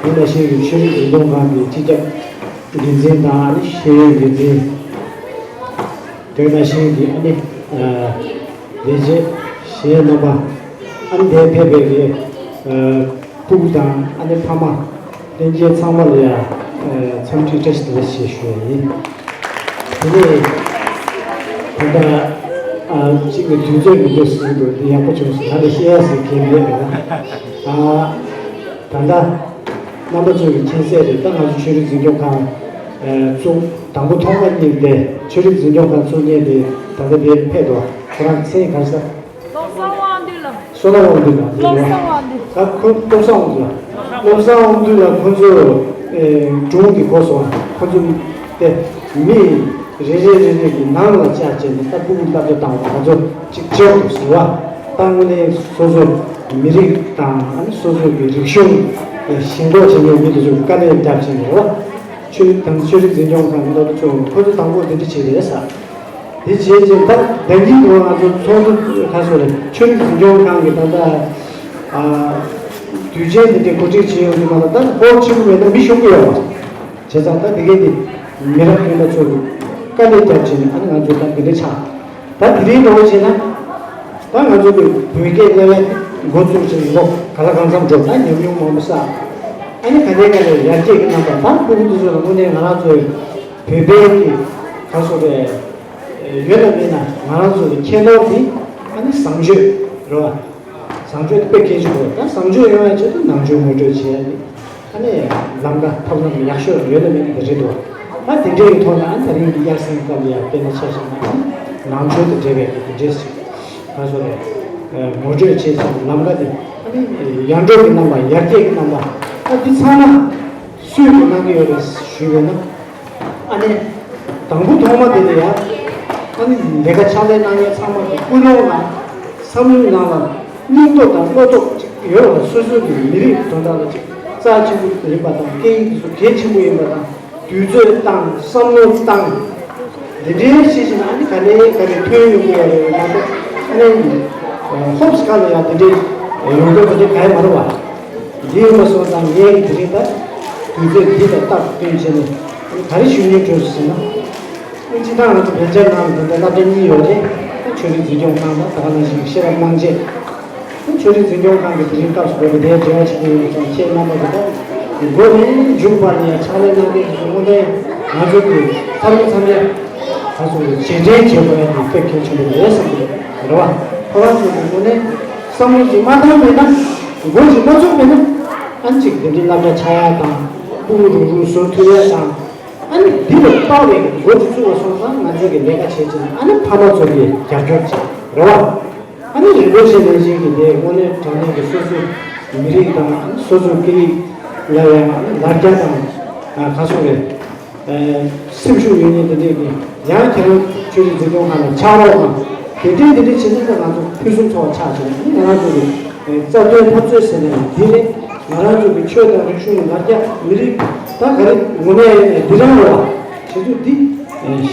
དེ་ནང་བཞིན་གྱི་ཆོས་རིག་འཛིན་སྐྱོང་ཁང་གི་སྤྱི་ཁྱབ་འགན་འཛིན་དང་ཨ་ནི་ཤེས་ཡོན་འགན་འཛིན། དེ་ནང་བཞིན་གྱི་ཨ་ནི་ལས་བྱེད་གཞན་རྣམ་པ། ཨ་ནི་དེར་ཕེབས་པའི་གི་ཕྲུ་གུ་དང་ཨ་ནི་ཕ་མ་ལྷན་རྒྱས་ཚང་མ་ལ་ཡང་འཚམས་འདྲི་བཀྲ་ཤིས་བདེ་ལེགས་ཞེས་ཞུ་བ་ཡིན། དེ་ནས་ད་ལྟ་གཅིག་གི་དུས་ཚོད་མི་འདུག་ཟེར་གྱི་འདུག་འདི་ཡག་པོ་བྱུང་སོང་། ང་ལ་བཤད་ཡ་ཟེར་མཁན་མེད་པས་ན། ད་ལྟ་རྣམ་པ་ཚོ་གི་མཁྱེན་གསལ་རེད། ད་ང་ཚོ་ཆོས་རིག་འཛིན་སྐྱོང་ཁང་བཙུགས་དང་པོ་ཐོག་མ་གཉིས་ཏེ། ཆོས་རིག་འཛིན་སྐྱོང་ཁང་བཙུགས་མཁན་དེ་ད་ལྟ་དེར་ཕེབས་འདུག་ཁོ་རང་མཚན་ག་རེ་ཟེར། བློ་བཟང་དབང་འདུས་ལགས། བསོད་ནམས་དབང་འདུས་ལགས། བློ་བཟང་དབང་འདུས། ད་ཁོ་བློ་བཟང་དབང་འདུས་ལགས། བློ་བཟང་དབང་འདུས་ལགས་ཁོ་ཚོ་སྒྲུང་གི་སྐོར་སོང་། ཁོ་ཚོ་དེ་མི་རེ་རེ་རེ་རེ་གི་ནང་ལ་བཅར་བྱས་ནས་ད་ཕྲུ་གུ་བསླབ་བྱ་བཏང་བ་ང་ཚོ་གཅིག་བྱེད་དགོས་ཟེར་བ། ད་དངོས་གནས་སོ་སོ་མི་རིགས་དང་སོ་སོ་གི་རིག་གཞུང་ཞེན་ཁོག་བྱེད་མཁན་མི་དེ་ཚོ་དཀའ་ལས་རྒྱབ་བྱས་ནས་རེད་བ། ཆོས་རིག་དང་ཆོས་རིག་འཛིན་སྐྱོང་ཁང་གི་སློབ་གྲྭ་ཚོ་ཁོ་ཚོ་དང་པོ་འདི་འདྲ་བྱས་རེད་ཟེར། དེ་བྱས་རྗེས་ད་ཟླ་གཉིས་འགོར་ང་ཚོ་ཚོགས་འདུ་ཁ་སོ་རེད། ཆོས་རིག་འཛིན་སྐྱོང་ཁང་གི་ད་ལྟ་ཨ་དུས་ཆེན་འདི་འདྲའི་གོ་སྒྲིག་བྱས་ཡོང་དུས་ང་ཚོ་ད་ཧོལ་ཆེན་པོ་མེད་ན་མི་ཤོང་གི་ཡོད་པ། བྱས་ཙང་ད་འདི་གའི་འདི་མི་རབས་རྒན་པ་ཚོ་གི་དཀའ་ལས་རྒྱབ་བྱས་ནས་ཨ་ནི་ང་ཚོ་ད་འདི་འདྲ་ཆགས། ད་དེ་རིང་འདྲ་བོ་བྱས་ན་ད་ང་ཚོ་གི་བོད་སྐད་སློབ་ཡ་འགོ་བཙུགས་བྱས་ལོ་ག་ལ་གང་འཚམ་འགྲོ། ད་ཉམས་མྱོང་མང་པོ་བསགས། ཨ་ནི་ག་ནས་ག་ནས་ཡར་རྒྱས་ཀྱི་རྣམ་པ། ད་ཕྲུ་གུ་འདི་ཚོ་ལ་དངོས་གནས་ང་རང་ཚོའི་བོད་པའི་གི་ག་སོ་རེད། ཡོད་ན་མེད་ན་ང་རང་ཚོ་གི་ཁྱད་ནོར་འདི་ཨ་ནི་བཟང་སྤྱོད་རེད་བ། བཟང་སྤྱོད་དཔེ་གལ་ཆེན་པོ་རེད། ད་བཟང་སྤྱོད་ཡོང་བའི་ཆེད་དུ་ནང་ཆོས་ངོ་སྤྲོད་བྱེད་ཡ་དེ་ཨ་ནི་ལམ་ཁ་ཐབས་ལམ་ཡག་ཤོས་ཡོད་ན་མེད་ན་དེ་རེད་འདུག་ད་དེ་འདྲའི་ཐོག་ནས་ཨ་ནི་ད་རིང་གི་དབྱར་གསེང་སྐབས་ལ་ཡང་དཔེར་ན་ཆ་བཞག་ན་ཨ་ནི་ནང་ཆོས་དང་འབྲེལ་བའི་དེ་འདྲས་ཞིག་ག་སོ་རེད། ངོ་སྤྲོད་བྱེད་ཚུལ་ལམ་ཁ་དེ་ཨ་ནི་ཡར་འགྲོ་གི་རྣམ་པ། ཡར་རྒྱས་ཀྱི་རྣམ་པ། ཨ་འདི་ཚང་མ་སུས་ཀྱིས་གནང་གི་ཡོད་རེད་ཞུས་པས་ན། ཨ་ནི་དང་པོ་ཐོག་མ་དེ་ལ་ཡང་ཨ་ནི་ལས་ཀ་ཕྱག་ལས་གནང་མཁན་ཚང་མ་གི་ཀུན་སློང་ལ་བསམ་བློའི་ནང་ལ་སྙིང་སྟོབས་དང་བློ་སྟོབས་ཅིག་ཡོད་པ། སོ་སོ་གི་མི་རིགས་དོན་དག་ལ་ཅིག་རྩ་ཆེན་པོ་ཡིན་པ་དང་། སྐད་ཡིག་དེ་ཚོ་གལ་ཆེན་པོ་ཡིན་པ་དང་། དུས་ཚོད་བཏང་། བསམ་བློ་བཏང་། འདི་འདྲའི་བྱས་ཤིང་ཨ་ནི་ག་ནས་ག་ནས་ཐོན་ཡོང་གི་ཡོད་རེད་མ་གཏོགས། ཨ་ནི་ཧོབ་སི་ཁ་ལ་ཡང་འདི་འདྲའི་ཡོང་འདོད་པ་དེ་ག་ཡི་མ་རེད་བ། འདི་ཡིན་པ་སོང་ཙང་ངས་དེ་རིང་ད་དུས་ཚོད་འདི་ལ་སྟབས་བསྟུན་བྱས་ནས་ག་རེ་ཞུ་སྙིང་བྲོ་ཞིག་ཟེར་ན། སྤྱི་བཏང་ང་ཚོ་བོད་ཇ་ནང་ལ་ད་ལྟ་སློབ་གྲྭ་གཉིས་ཡོད་རེད། ཆོས་རིག་འཛིན་སྐྱོང་ཁང་དང་ད་ག་ནང་བཞིན་ཤེས་རབ་སྣང་བྱེད། ཆོས་རིག་འཛིན་སྐྱོང་ཁང་གི་དེ་རིང་སྐབས་སུ་བབས་པའི་དེའི་འབྲེལ་བ་བྱེད་ཀྱི་ཡོད་ཀྱང་ཁྱེད་རྣམ་པ་གི་ད་འགོ་ནས་མཇུག་བར་ནས་ཕྱག་ལས་གནང་མཁན་དེ་ཚོ་དངོས་གནས་ང་ཚོ་གི་འཚར་ལོངས་འཚར་ལོངས་ད་སོང་བའི་རྗེས་དྲན་བྱེད་དགོས་ཡ་དེ་དཔེ་གལ་ཆེན་པོ་རེད་བསམ་གྱི་རེད་བ། ཁོ་རང་ཚོ་གི་དངོས་གནས་བསམ་བློ་ཅིག་མ་བཏང་བས་ན། འགོ་ཅིག་མ་ཚུགས་པས་ན། ཨ་ནི་ཅིག་འདི་འདྲའི་སློབ་གྲྭ་ཆགས་ཡ་དང་། ཕྲུ་གུ་རུག་རུག་བཟོ་ཐུབ་ཡ་དང་། ཨ་ནི་འདི་ལ་དཔག་པའི་འགོ་ཅིག་བཙུགས་པ་སོང་ཙང་ང་ཚོས་ཀྱི་ལས་ཀ་བྱེད་ཅིག་ཨ་ནི་ཕ་མ་ཚོ་གི་རྒྱབ་སྐྱོར་བྱེད་རེད་བ། ཨ་ནི་རིན་པོ་ཆེ་ལས་བྱེད་ཀྱི་དེ་དངོས་གནས་དྲང་གནས་ཀྱི་སོ་སོའི་མི་རིགས་དང་། ཨ་ནི་སོ་སོའི་སྐད་ཡིག་ལ་ཡང་ཨ་ནི་ལ་རྒྱ་དང་། ཨ་ག་སོང་རེད། སེམས་ཤུགས་ཡོད་མཁན་དེ་འདྲས་ཀྱི་ཡང་ཁྱེད་རང་ཆོས་རིག་འཛིན་སྐྱོང་ཁང་ལ་ཕྱག་རོགས་དང་། དེ་འདྲས་དེ་འདྲས་བྱེད་ན་ད་ང་ཚོ་ཕུན་སུམ་ཚོགས་པ་ཆགས་བྱུང་། ཨ་ནི་ང་རང་ཚོ་གི་རྩ་དོན་འཐབ་རྩོད་ཟེར་ནས་འདི་རེད། ང་རང་ཚོ་གི་ཆོས་དང་རིག་གཞུང་ལ་རྒྱ་མི་རིགས་ད་ག་རེ་ངོ་མས་འདི་རང་རེད་བ། དེ་ཚོ་འདི་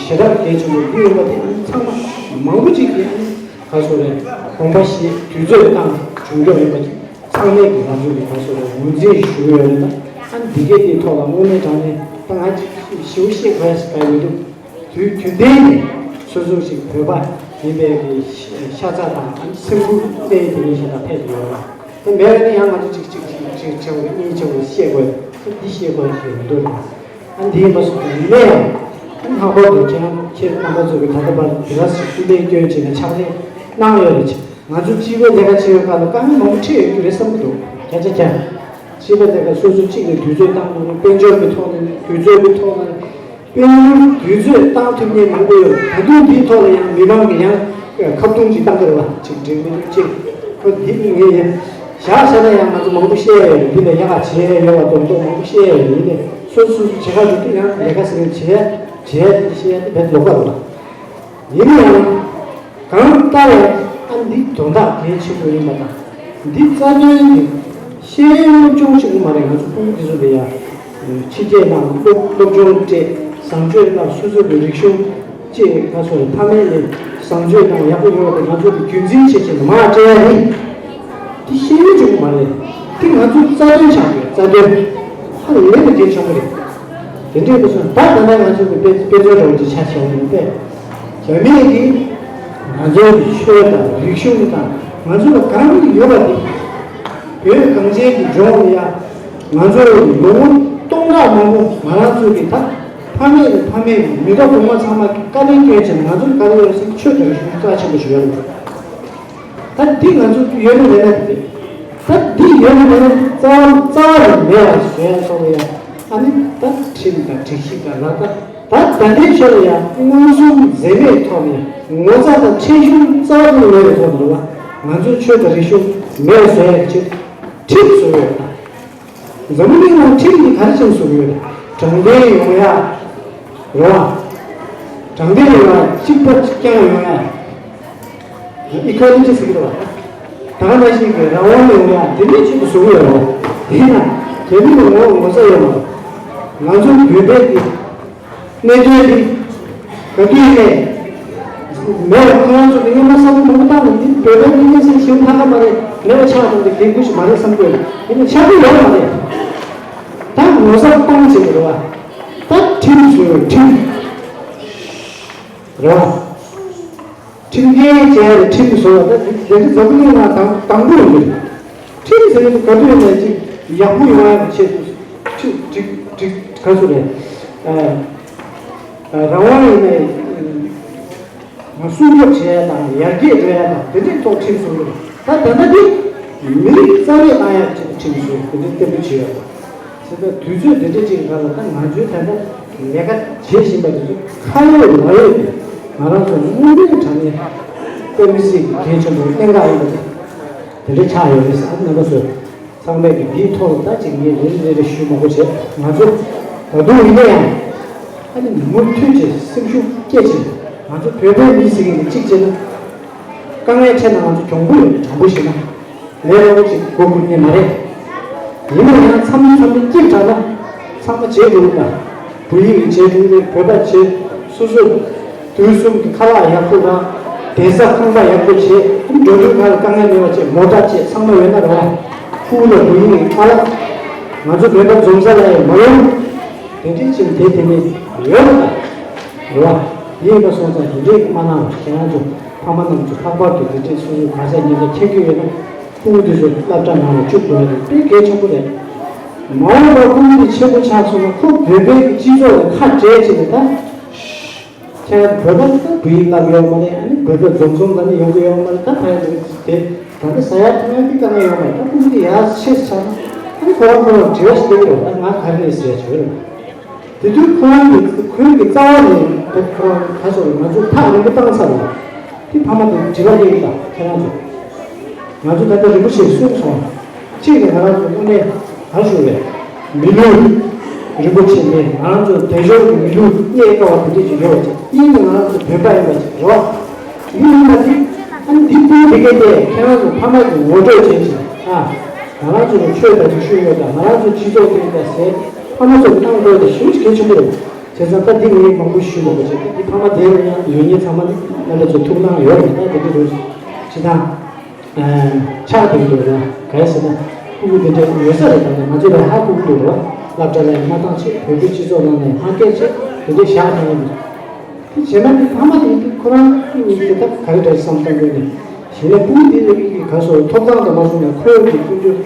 ཞེ་དྲག་གལ་ཆེན་པོ་འདི་ཡིན་པ་དེ་ཨ་ནི་ཚང་མ་མང་པོ་ཅིག་གིས་ཨ་ནི་ག་སོ་རེད། དགོངས་པ་བཞེས། དུས་ཚོད་བཏང་བྱུང་རྒྱུ་ཡིན་པ་ཅིག་ཚང་མས་ཀྱི་ང་ཚོ་གི་ག་སོ་རེད། ངོས་འཛིན་ཞུ་གི་ཡོད་རེད། ད་ཨ་ནི་འདི་གའི་དེའི་ཐོག་ལ་དངོས་གནས་དྲང་གནས་ད་ང་ཅིག་ཞེ་པོ་བཤད་དགོས་ཡ་ཞིག་ག་ཡོད་འདུག་དུས་དུས་གཏན་ནས་སོ་སོ་ཞིག་བོད་པ་ཡིན་པའི་གི་ཤ་ཚ་དང་ཨ་ནི་སེམས་ཁུར་གནས་དེ་འདྲའི་ཞིག་ལ་ཕེབས་ཡོད་རེད། དེ་མེད་པ་ནི་ཡང་ང་ཚོ་གཅིག་གཅིག་གཅིག་གཅིག་ཆེ་བོ་གཉིས་ཆེ་བོ་བཤད་དགོས། འདི་བཤད་དགོས་ཞེས་མི་འདུག་རེད། ཨ་འདི་ཡིན་པ་སོགས་ཀྱི་ཡིན་ནའི་ཡང་། ལྷག་པར་དུ་ཁྱེད་རང་ཁྱེད་རྣམ་པ་ཚོ་གིས་ད་ལྟ་བར་དེ་ག་ཞིག་ཤུགས་ལྡན་སྐྱོན་བྱས་ནས་ཕྱག་ལས་གནང་ཡོད་རེད། ང་ཚོ་སྤྱི་པའི་ལས་ཀ་བྱེད་པའི་སྐབས་ལ་དཀའ་ངལ་མང་པོ་འཕྲད་ཡོད་རྒྱུ་རེད་བསམ་གྱི་འདུག་བརྒྱ་ཆ་བརྒྱ། སྤྱི་པའི་ལས་ཀ་སོ་སོ་གཅིག་ནས་དུས་ཚོད་བཏང་དགོས་རེད། དཔལ་འབྱོར་གྱི་ཐོག་ནས་དུས་ཚོད་ཀྱི་ཐོག་ནས། དཔལ་འབྱོར་དུས་ཚོད་བཏང་ཐུབ་མཁན་མང་པོ་ཡོད། ད་དུང་འདིའི་ཐོག་ལ་ཡང་མི་མང་གིས་ཡང་ཁ་རྡུང་ཅིག་བཏང་གི་རེད་བ། ཅིག་འགྲིག་མི་འདུག་ཅིག་ཁོ་འདི་ངས་ཡང་བཞག་བཞག་ན་ཡང་ང་ཚོ་མང་པོ་བཤད་ཡ་ཡོད། འདི་ལས་ཡག་ག་བྱེད་ཡ་ཡོད་པ་མདོག་མདོག་མང་པོ་བཤད་ཡ་ཡོད། ཡིན་ནའི་སོ་སོ་སོ་སོ་བྱེད་ཁ་འདུག་དུས་ཡང་ལས་ཀ་ཟེར་མཁན་བྱེད་ཡ་བྱེད་ཡ་དེ་བཤད་ཡ་དེ་བས་ལོགས་ཀ་རེད་བ། ཡིན་ན་ཡང་། གང་ལྟར་ཡང་ཨ་འདི་དོན་དག་གལ་ཆེན་པོ་ཡིན་པ་དང་། འདི་རྩ་དོན་འདི་ཤེས་ཡོན་སློབ་སྦྱོང་ཆེན་པོ་མ་རེད། ང་ཚོ་ཕྲུ་གུ་འདི་ཚོ་ལ་ཡ་ཕྱི་རྒྱལ་ནང་སློབ་སློབ་སྦྱོང་སྤྲད། བཟང་སྤྱོད་ལ་སོ་སོ་གི་རིག་གཞུང་ཅེས་ཁ་སོ་ཕ་མེས་ནས་བཟང་སྤྱོད་དང་ཡག་པོ་ཡོང་བ་དེ་ང་ཚོ་གི་རྒྱུན་འཛིན་བྱེད་ཆེད་དུ་མར་སྤྲད་ཡ་ཡིན། འདི་ཤེས་ཡོན་ཆེན་པོ་མ་རེད། འདི་ང་ཚོ་རྩ་དོན་ཆགས་ཡོད། རྩ་དོན་ཧ་ལས་པའི་གལ་ཆེན་པོ་རེད། དེ་འདྲའི་སྐབས་སུ་ད་ད་ལྟ་ང་ཚོ་གི་དཔེ་དཔེ་མཚོན་འདྲ་བོ་ཅིག་ཆ་བཞག་ཡིན་པས། རྒྱ་མིས་ཀྱིས་ང་ཚོའི་ཆོས་དང་རིག་གཞུང་དང་ང་ཚོ་ལ་གང་ཡོད་པ་དེ། བོད་གངས་ཅན་གྱི་ལྗོངས་ལ་ཡ་ང་ཚོ་ལོ་ངོ་སྟོང་ཕྲག་མང་པོ་ང་རང་ཚོ་གི་ད་ཕ་མེས་ནས་ཕ་མེས་མི་རབས་གོང་མ་ཚང་མ་གི་དཀའ་ལས་བསྐྱོན་བྱས་ནས་ང་ཚོ་ག་རེ་ཡོད་ཟེར་ཆོས་དང་རིག་གཞུང་རྩ་ཆེན་པོ་ཞིག་ཡོད་རེད། ད་འདི་ང་ཚོ་ཡོད་ནི་མེད་ན་དེ། ད་འདི་ཡོད་ནི་མེད་ན་རྩ་བ་རྩ་བ་ནས་མེད་པ་བཟོ་ཡ་སོགས་ཡ། ཨ་ནི་ད་ཁྲིམས་དང་སྒྲིག་གཞི་དང་ལག་བསྟར། ད་ད་ལྟའི་ཆོས་ལ་ཡང་མངོན་སུམ་འཛེམ་མེད་ཐོག་ནས་ངོ་ཚ་དང་ཁྲེལ་གཞུང་རྩ་བ་ནས་མེད་པའི་ཐོག་ནས་ལ་ང་ཚོའི་ཆོས་དང་རིག་གཞུང་མེད་པ་བཟོ་ཡ་ཆེད་ཁྲིམས་བཟོ་ཡོད་ད། འཛམ་བུ་གླིང་ནང་ཁྲིམས་འདི་ག་རེ་བྱས་ནས་བཟོ་གི་ཡོད་རེད། དྲང་བདེན་ཡོང་ཡ། རེད་བ། དྲང་བདེན་ཡོང་ཡ་གཅིག་པ་གཅིག་རྐྱང་ཡོང་ཡ། ཨི་ཁོ་ལི་ཊི་ཟེར་གི་རེད་བ། ད་ག་ནང་བཞིན་གྱི་རང་དབང་ཡོང་ཡ་དེ་འདྲའི་ཆེད་དུ་བཟོ་གི་ཡོད་རེད་བ། དེས་ན་རྒྱ་མི་ལ་ངོ་ངོ་ཚ་ཡོད་མ་རེད། ང་ཚོ་བོད་པའི་གི་གནད་དོན་འདི་ག་དུས་ནས་མེད་པ། ཁོ་རང་ཚོ་གི་སྔོན་མ་བསམ་བློ་མང་པོ་བཏང་ནས་འདི་བོད་པའི་གི་གནས་ཚུལ་ཞིག་ལྷག་ག་མ་རེད། མེད་པ་ཆགས་འགྲོ་འདི་གལ་དགོས་ཤིག་མ་རེད་བསམ་གྱི་ཡོད། དེ་ནི་ཆགས་ཀྱི་ཡོད་མ་རེད། ད་ངོ་ཚ་གཏོང་བྱེད་ཀྱི་རེད་བ། ད་ཁྲིམས་བཟོས་ཁྲིམས་རེད་བ། ཁྲིམས་འགལ་བྱས་ནས་ཁྲིམས་བཟོ་བ་ད་དེ་འདྲ་འཛམ་བུ་གླིང་ནང་དང་དང་པོ་ཡིན། ཁྲིམས་ཟེར་ནི་ག་དུས་ནས་ཅིག་ཡག་པོ་ཡོང་ཡག་གི་ཆེད་དུ་ཁྲིམས་སྒྲིག་སྒྲིག་ག་ཚོད་རེད། ཨ་ཨ་རང་དབང་ཡིན་ནའི་སྲུང་སྐྱོབ་བྱེད་ཡག་དང་ཡར་རྒྱས་འགྲོ་ཡག་དང་དེ་འདྲའི་ཐོག་ཁྲིམས་བཟོ་གི་རེད། ད་ད་ལྟ་འདི་མི་རིགས་རྩ་མེད་བཏང་ཡག་ཆེད་དུ་ཁྲིམས་བཟོ་དེ་འདྲའི་གཏན་འབེབས་བྱས་ཡོད་པ། བྱས་ཙང་དུས་ཚོད་འདི་འདྲ་ཅིག་སྒང་ལ་ད་ང་ཚོའི་ད་ལྟ་ལས་ཀ་བྱེད་བཞིན་པ་དེ་ཚོ་ཁ་ཡོད་ལག་ཡོད་དེ་ང་རང་ཚོ་དངོས་གནས་དྲང་གནས་དཔེ་མི་སྲིད་ཀྱི་གལ་ཆེན་པོའི་གནད་འགག་ཡིན་པ་དེ་འདྲ་ཆགས་ཡོད་རེད་ཟེར། རྣམ་པ་ཚོ་ཚང་མས་ཀྱི་འདིའི་ཐོག་ལ་ད་ཅིག་ངས་རེ་རེ་རེ་རེ་ཞུ་མང་པོ་བྱས། ང་ཚོ་ད་དུང་ཡིན་ན་ཡང་ཨ་ནི་མུ་མཐུད་ཀྱི་སེམས་ཤུགས་སྐྱེད་ཅིང་ང་ཚོ་བོད་པའི་མི་ཟེར་མཁན་གྱི་གཅིག་བྱས་ན་དཀའ་ངལ་འཕྲད་ན་ང་ཚོ་གྱོང་པོ་ཡོད། དྲང་པོ་བཤད་ན། ལས་སླ་པོ་ཅིག་སྒོ་ཁུར་མཁན་མ་རེད། ཡིན་ན་ཡང་མཚམས་མཚམས་ནས་སྐྱིད་དྲགས་ན་ཚང་མ་བྱེད་འགྲོ་གི་རེད། བོད་ཡིག་བྱེད་འགྲོ་གི་རེད། བོད་པ་བྱེད། སོ་སོ་དུས་གསུམ་གྱི་ཁ་ལག་ཡག་པོ་དང་གདན་ས་ཁང་པ་ཡག་པོ་བྱེད། འགྲོ་དུས་ཁ་ལ་དཀའ་ངལ་མེད་པ་བྱེད། མོ་ཊ་བྱེད། ཚང་མ་ཡོད་ན་རེད་བ། ཕྲུ་གུ་ལ་བོད་ཡིག་ཨ་ལ་ང་ཚོ་བོད་པ་འཛོམས་ས་ལ་ཡང་མ་ཡོང་། དེ་འདྲའི་ཕྱིར་དེ་དེ་ནས་ཡོད་པ་དང་། རེད་བ། ཡིན་པ་སོང་ཙང་དེ་འདྲའི་མ་གནང་བ་ཁྱེད་རང་ཚོ་ཕ་མ་རྣམས་ཚོ་ལྷག་པར་དུ་དེ་འདྲའི་སོ་སོའི་གང་ཟག་ཉེན་ཁ་འཁྱེར་གྱི་ཡོད་ན་ཕྲུ་གུ་དེ་ཚོ་སློབ་གྲྭ་ནང་ལ་བཅུག་དགོས་ཡ་དེ་དཔེ་གལ་ཆེན་པོ་རེད། མ་འོངས་པར་ཕྲུ་གུ་དེ་ཆེན་པོ་ཆགས་སོང་ན་ཁོ་བོད་པའི་སྤྱི་ཚོགས་ལ་ཁ་བྲལ་བྱས་ནས་ད། ཁྱེད་རང་བོད་པ་ད་བོད་ཡིག་བསླབ་ཡོད་མ་རེད། ཨ་ནི་བོད་པ་འཛོམས་འཛོམས་ད་ནི་ཡོང་གི་ཡོད་མ་རེད། ད་ཕ་ཡ་དེ་ད་ལྟ་ཟ་ཡ་འཐུང་ཡ་དེ་དཀའ་ངལ་ཡོད་མ་རེད། ད་ཕྲུ་གུ་དེ་ཡར་ཆེ་ཆགས་ན་ཨ་ནི་ཁོ་རང་ཁོ་རང་དྲི་བ་ཞིག་སླེབས་ཀྱི་རེད། ད་ང་ག་རེ་རེད་ཟེར་ཡ་ཆོས་རེད། དེ་དུས་ཁོ་རང་གི་ཁོའི་གི་རྩ་བ་ནས་ད་ཁོ་རང་ག་ཚོད་རེད། ང་ཚོ་ཐག་རིང་པོ་བཏང་ཚར་རེད། དེ་ཕ་མ་དང་དྲི་བ་སླེབས་ཀྱི་ད་ཁྱེད་རང་ཚོ། ང་ཚོ་ད་ལྟ་རིན་པོ་ཆེས་གསུངས་སོང་། གཅིག་ནས་ང་རང་ཚོ་དངོས་གནས་ག་རེ་ཞུ་རེད། མི་ལུས་རིན་པོ་ཆེ་མེད། ང་རང་ཚོ་དལ་འབྱོར་གྱི་མི་ལུས་རྙེད་དཀའ་བ་དེ་འདྲས་ཅིག་ཡོད་པ་ཅིག་གཉིས་ནས་ང་རང་ཚོ་བོད་པ་ཡིན་པ་ཅིག་རེད་བ། དེ་ཡིན་པ་དེ་ཨ་ནི་འདི་སྤུན་དེ་གས་དེ་ཁྱེད་རང་ཚོ་ཕ་མ་གི་ངོ་སྤྲོད་བྱེད་ཅིག་ཨ། ང་རང་ཚོ་ལ་ཆོས་དང་རིག་གཞུང་ཡོད་དང་ང་རང་ཚོ་སྤྱི་ཚོགས་དེ་ཡིན་ད་ཟེར་ཕ་མ་ཚོ་གནང་དགོས་དེ་ཞེ་པོ་ཅིག་གལ་ཆེན་པོ་རེད། བྱས་ཙང་ད་འདི་ངས་མང་པོ་ཞུས་མ་དགོས་བྱས། ད་འདི་ཕ་མ་དེ་ལ་ཡང་ཡོད་མཁན་ཚང་མ་ནི་རྣམ་པ་ཚོ་ཐུགས་སྣང་ཡོད་རེད། ད་དེ་འདྲ་རེད། སྤྱི་བཏང་ཆགས་བསྡད་འདུག་ན་ག་རེ་ཟེར་ན་ཕྲུ་གུ་དེ་འདྲ་ཡོད་ས་རེད། ད་ནི་ང་ཚོ་ལ་ཧ་གོ་གི་འདུག་རེད་བ། སློབ་གྲྭ་ལ་ཡང་མ་བཏང་བྱས་བོད་པའི་སྤྱི་ཚོགས་ནང་ནས་ཧ་སྐད་བྱས་དེ་འདྲ་བཞག་བཏང་ཡོད་འདུག་དེ་བྱས་ན་འདི་ཕ་མ་དེ་འདི་ཁོ་རང་གཉིས་དེ་ད་ག་རེ་འདྲ་བསམ་བཏང་དགོས་ནས་གཞི་ནས་ཕྲུ་གུ་དེ་ལ་གི་ཁ་སོ་ཐོབ་ཐང་དུ་མ་སོང་ན་ཁོའི་གི་ཀུན་སྤྱོད་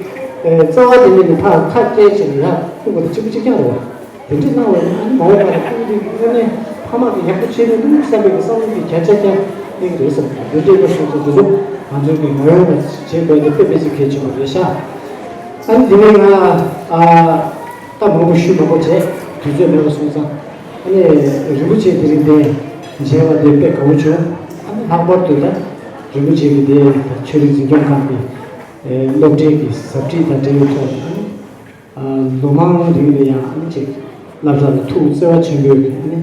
རྩ་བ་དེ་འདྲ་ནས་ཕར་ཁ་སྐད་བྱས་ནས་ཡ་ཕྲུ་གུ་དེ་གཅིག་པུ་གཅིག་རྐྱང་རེད་བ། གདན་འདྲེན་གནང་བས་ན། ཨ་ནི་མ་འོངས་པར་ཁོང་གི་དངོས་གནས་ཕ་མ་གི་ཡག་པོ་བྱས་ནས་འདུག་བསམ་པའི་བསམ་བློ་དེ་བརྒྱ་ཆ་བརྒྱ་གླེང་གི་རེད་བསམ། གདན་འདྲེན་སློབ་གསོ་ཚོ་འདི་ཚོ་ང་ཚོའི་གི་ངོ་ཡོང་ལ་བྱེད་དགོས་དེ་དཔེ་དཔེ་ཅིག་གལ་ཆེན་པོ་རེད་ཤག་ཨ་ནི་དེ་ནས་ང་ཨ་ད་མང་པོ་ཞུ་མ་དགོས་བྱས། དུས་ཚོད་མེད་པ་སོང་ཙང་། ཨ་ནི་རིན་པོ་ཆེ་དེ་རིང་འདི་མཇལ་བ་དེ་དཔེ་དགའ་བོ་བྱུང་། ཨ་ནི་ལྷག་པར་དུ་ད་རིན་པོ་ཆེ་གི་དེ་ཆོས་རིག་འཛིན་སྐྱོང་ཁང་གི་སློབ་གྲྭའི་གི་ཟབ་ཁྲིད་དང་འབྲེལ་བའི་ཐོག་ནས། ཨ་ནི་ལོ་མང་རིང་ལ་ཡང་ཨ་ནི་ཅིག་བསླབ་གྲྭ་ལ་ཐུགས་བརྩེ་བ་ཆེན་པོས་ཨ་ནི་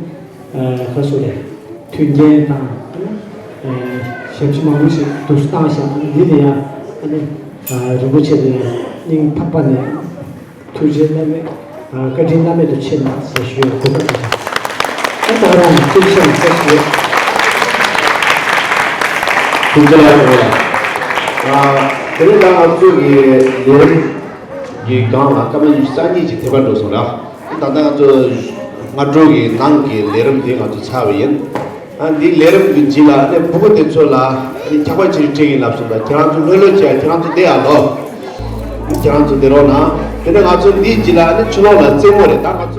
ཁ་སོ་རེ་མཐུན་རྐྱེན་དང་ཨ་ནི་ཞབས་ཕྱི་མང་པོ་ཞིག་འདུག་སེ་བཏང་བཞག་ཨ་ནི་འདི་ལ་ཡང་ཨ་ནི་རིན་པོ་ཆེ་ལ་སྙིང་ཐག་པ་ནས་ཐུགས་རྗེ་བླ་མེད། བཀའ་དྲིན་བླ་མེད་དུ་ཆེ་གནང་ཟེར་ཞུ་ཡ་གོ་སྐབས་དང་། ད་རང་ཐུགས་རྗེ་ཆེ་ཞུ། ཐུགས་རྗེ་ཆེ་ལགས། དེ་ནས་ད་ང་ཚོ་གི་ལས་རིམ་གྱི་སྒང་ལ་སྐར་མ་ཉི་ཤུ་རྩ་གཉིས་ཀྱི་ཐེ་བ་འགྲོ་སོང་ར། ད་ལྟ་ང་ཚོ་སྔ་དྲོ་གི་ནང་གི་ལས་རིམ་དེ་ང་ཚོ་ཚར་བ་ཡིན། ཨ་འདིའི་ལས་རིམ་གྱི་རྗེས་ལ་ཨ་ནི་ཕྲུ་གུ་དེ་ཚོ་ལ་ཨ་ནི་འཁྱག་པ་ཅིག་སྤྲད་ཡིན་ལབ་སོང་། ད་ཁྱེད་རང་ཚོ་ལྷོད་ལྷོད་བྱས། ཁྱེད་རང་ཚོ་བསྡད་ཡ་ལོ། ཁྱེད་རང་ཚོ་བསྡད་རོགས་གནང་། དེ་ནས་ང་ཚོ་འདིའི་རྗེས་ལ་ཨ་ནི་ཕྱི་ལོགས་ལ་རྩེད་མོ་རེད། ད་ང་ཚོ།